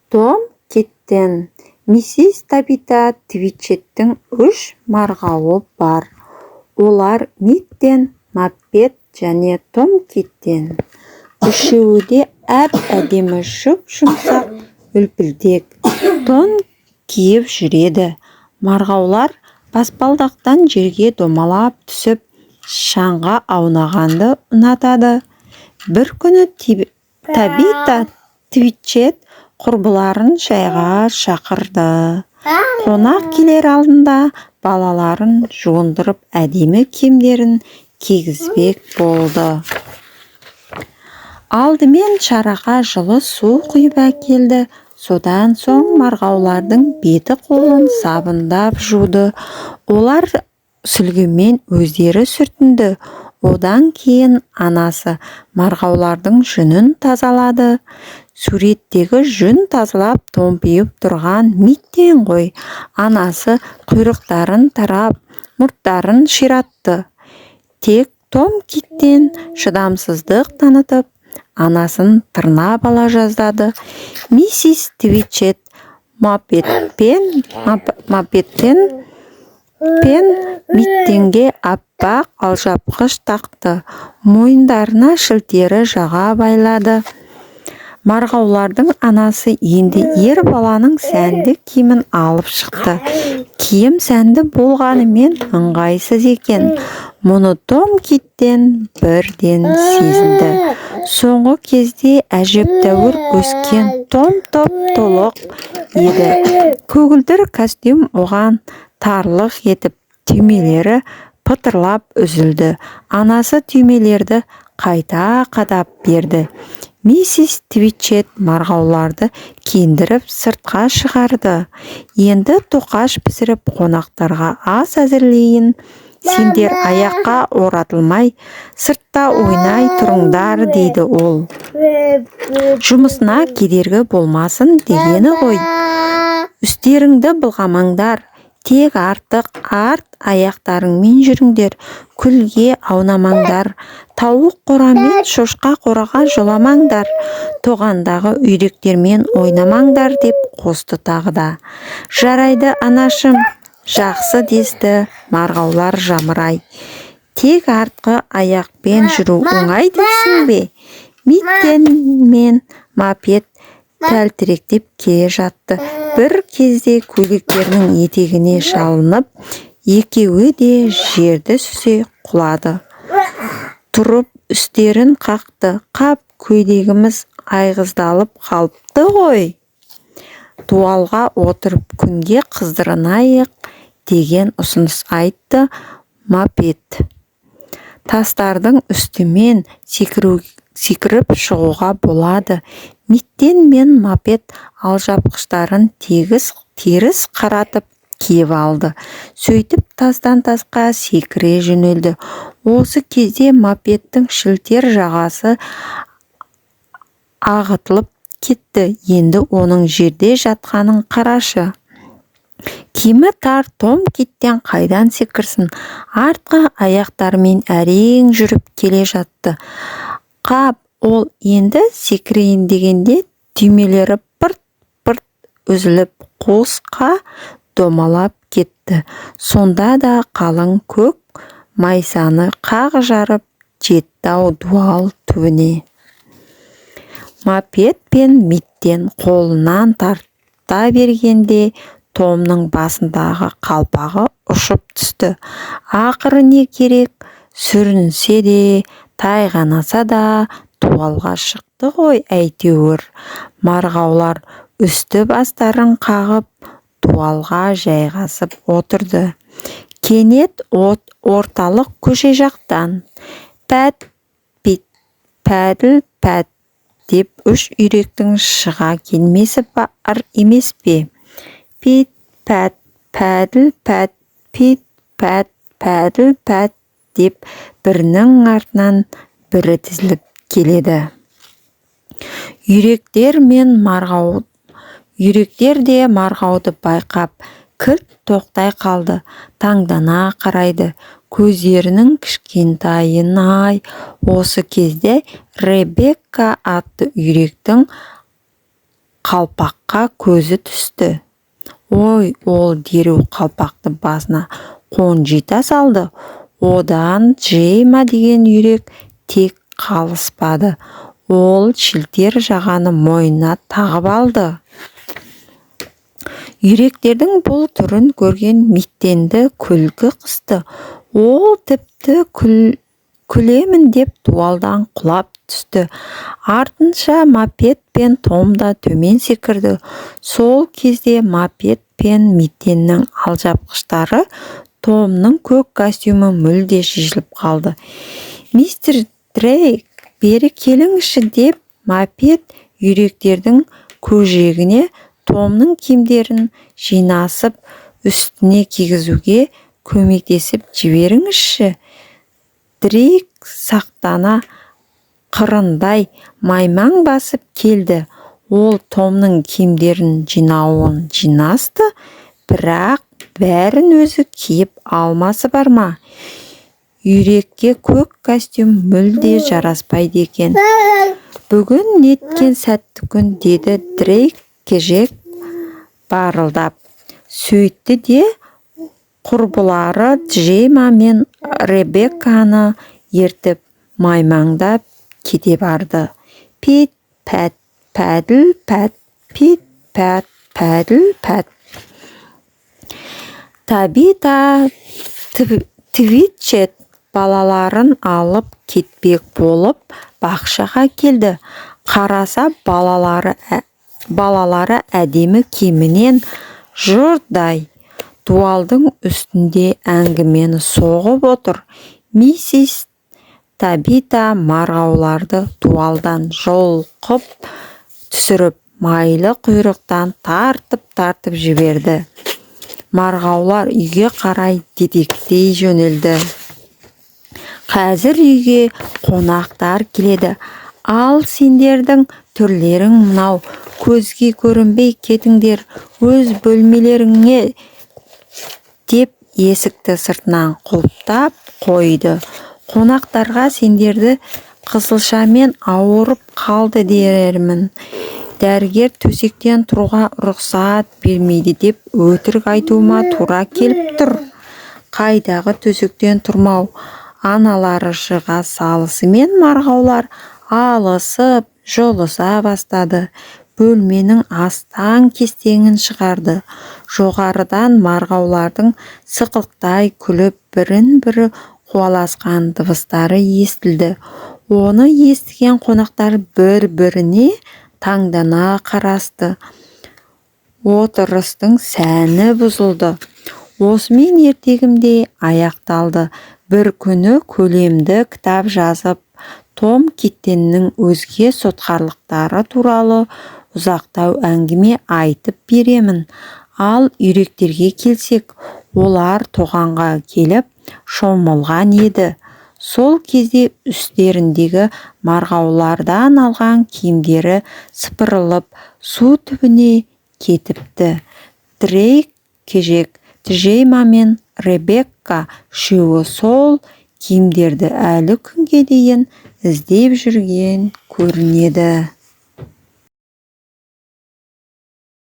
Том Киттен. Миссис Табита Твитчеттің үш марғауы бар. Олар Миттен, Маппет және Том Киттен. Үшеуі де әп-әдемі жұп-жұмсақ үлпілдек тон киіп жүреді. Марғаулар баспалдақтан жерге домалап түсіп, шаңға аунағанды ұнатады. Бір күні Табита Твитчет құрбыларын шайға шақырды. Қонақ келер алдында балаларын жуындырып, әдемі киімдерін кигізбек болды. Алдымен шараға жылы су құйып әкелді. Содан соң марғаулардың беті-қолын сабындап жуды. Олар сүлгімен өздері сүртінді. Одан кейін анасы марғаулардың жүнін тазалады. Суреттегі жүн тазалап томпиып тұрған Миттен ғой. Анасы құйрықтарын тарап, мұрттарын ширатты. Тек Том Киттен шыдамсыздық танытып, анасын тырнап ала жаздады. Миссис Твитчет Маппеттен пен Миттенге аппақ алжапқыш тақты, мойындарына шілтері жаға байлады. Марғаулардың анасы енді ер баланың сәнді киімін алып шықты. Киім сәнді болғанымен, ыңғайсыз екен. Мұны Том Киттен бірден сезінді. Соңғы кезде әжептәуір өскен Том топ-толық еді. Көгілдір костюм оған тарлық етіп, түймелері пытырлап үзілді. Анасы түймелерді қайта қадап берді. Миссис Твитчет марғауларды киіндіріп, сыртқа шығарды. «Енді тоқаш пісіріп, қонақтарға ас әзірлейін. Сендер аяққа оратылмай, сыртта ойнай тұрыңдар», – дейді ол. Жұмысына кедергі болмасын дегені ғой. «Үстеріңді былғамаңдар, тек арт аяқтарыңмен жүріңдер, күлге аунамаңдар, тауық қора мен шошқа қораға жоламаңдар, тоғандағы үйректермен ойнамаңдар», – деп қосты тағы да. «Жарайды, анашым, жақсы», – десті марғаулар жамырай. «Тек артқы аяқпен жүру оңай дейсің бе?» Миттен мен Маппет тәлтіректеп келе жатты. Бір кезде көйлектерінің етегіне шалынып, екеуі де жерді сүзе құлады. Тұрып үстерін қақты. «Қап, көйлегіміз айғыздалып қалыпты ғой. Дуалға отырып күнге қыздырынайық», – деген ұсыныс айтты Маппет. «Тастардың үстімен секіріп шығуға болады». Миттен мен Маппет алжапқыштарын теріс қаратып киіп алды. Сөйтіп тастан тасқа секіре жөнелді. Осы кезде Маппеттің шілтер жағасы ағытылып кетті. Енді оның жерде жатқанын қарашы. Киімі тар Том Киттен қайдан секірсін? Артқы аяқтарымен әрең жүріп келе жатты. Қап, ол енді секірейін дегенде түймелері пырт-пырт үзіліп, қуысқа домалап кетті. Сонда да қалың көк майсаны қақ жарып жетті-ау дуал түбіне. Маппет пен Миттен қолынан тарта бергенде, Томның басындағы қалпағы ұшып түсті. Ақыры не керек, сүрінсе де, тайғанаса да дуалға шықты ғой әйтеуір. Марғаулар үсті-бастарын қағып, дуалға жайғасып отырды. Кенет орталық көше жақтан «Пәт, пит, пәділ, пәт» деп үш үйректің шыға келмесі бар емес пе? «Пит, пәт, пәділ, пәт, пит, пәт, пәділ, пәт» деп бірінің артынан бірі тізіліп келеді. Үйректер де марғауды байқап, кілт тоқтай қалды. Таңдана қарайды. Көздерінің кішкентайын-ай! Осы кезде Ребекка атты үйректің Қалпаққа көзі түсті. Ой, ол дереу қалпақты басына қонжита салды. Одан Джейма деген үйрек тек қалыспады. Ол шілтер жағаны мойнына тағып алды. Үйректердің бұл түрін көрген Миттенді күлкі қысты. Ол тіпті күлемін деп дуалдан құлап түсті. Артынша Мопет пен Том да төмен секірді. Сол кезде Мопет пен Миттеннің алжапқыштары, Томның көк костюмі мүлде шешіліп қалды. «Мистер Дрейк, бері келіңізші», – деп Мопет үйректердің көкжиегіне Томның киімдерін жинасып, үстіне кигізуге көмектесіп жіберіңізші. Дрейк сақтана қырындай маймаң басып келді. Ол Томның киімдерін жинауын жинасты, бірақ бәрін өзі киіп алмасы бар ма? Үйрекке көк костюм мүлде жараспайды екен. «Бүгін неткен сәтті күн», – деді Дрейк кежек барылдап. Сөйтті де құрбылары Джейма мен Ребекканы ертіп, маймаңдап кете барды. Пит-пәт, пәділ-пәт, пит-пәт, пәділ-пәт. Табита Твитчет балаларын алып кетпек болып бақшаға келді. Қараса, балалары әдемі киімінен жұрдай дуалдың үстінде әңгімені соғып отыр. Миссис Табита марғауларды дуалдан жұлқып түсіріп, майлы құйрықтан тартып-тартып жіберді. Марғаулар үйге қарай дедектей жөнелді. «Қазір үйге қонақтар келеді. Ал сендердің түрлерің мынау, көзге көрінбей кетіңдер өз бөлмелеріңе», – деп есікті сыртынан құлыптап қойды. «Қонақтарға сендерді қызылшамен ауырып қалды дермін. Дәрігер төсектен тұруға рұқсат бермейді деп өтірік айтуыма тура келіп тұр». Қайдағы төсектен тұрмау? Аналары шыға салысымен марғаулар алысып, жұлыса бастады. Бөлменің астаң-кестеңін шығарды. Жоғарыдан марғаулардың сықылықтай күліп, бірін-бірі қуаласқан дыбыстары естілді. Оны естіген қонақтар бір-біріне таңдана қарасты. Отырыстың сәні бұзылды. Осымен ертегім де аяқталды. Бір күні көлемді кітап жазып, Том Киттеннің өзге сотқарлықтары туралы ұзақтау әңгіме айтып беремін. Ал үйректерге келсек, олар тоғанға келіп шомылған еді. Сол кезде үстеріндегі марғаулардан алған киімдері сыпырылып, су түбіне кетіпті. Дрейк кежек, Джейма мен Ребекка үшеуі сол киімдерді әлі күнге дейін іздеп жүрген көрінеді.